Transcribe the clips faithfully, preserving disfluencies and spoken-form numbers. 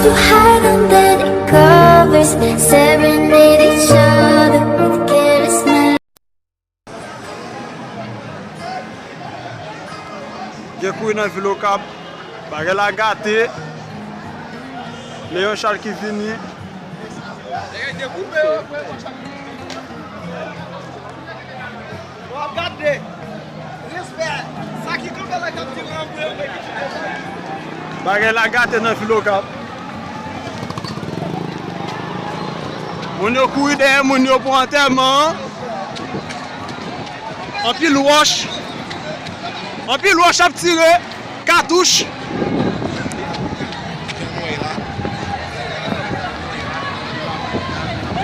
Hide under the covers, staring at each other with careless men. Gen kouri nan vil Okap. Bagay la gate. Léon Charles ki vini. Bagay la gate nan vil Okap. Moun yo kouri dèyè moun yo pou antèman an. Anpil wòch. Anpil wòch ap tire. Katouch.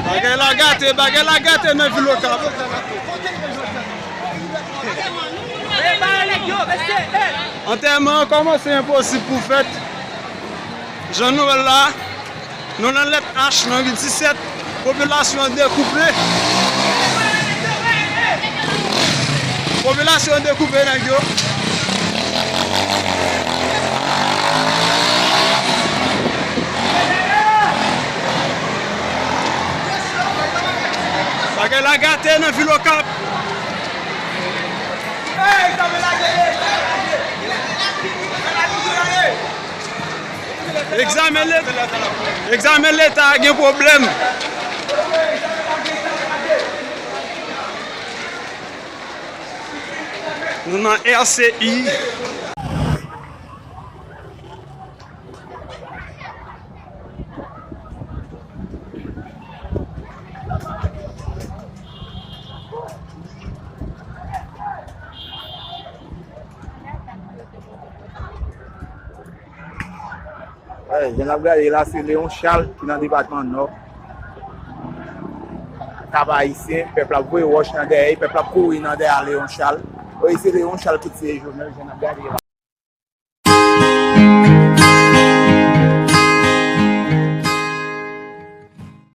Bagay la gate, bagay la gate nan vil Okap. Antèman an kòmanse enposib pou fèt. Jan nou wè l la, nou nan lèt H, nan ri disèt, popilasyon an dekoupe. Popilasyon an dekoupe nèg yo. Bagay la gate nan vil Okap. Egzamen Leta, egzamen Leta gen pwoblèm. Nou nan R C I. Jan n ap gade la, se Léon Charles ki nan depatman Nò. Kap Ayisyen, pèp la ap voye wòch nan dèyè, pèp la ap kouri nan dèyè Léon Charles. Wi, se Léon Charles ki tiye Jovenel, jan n ap gade la.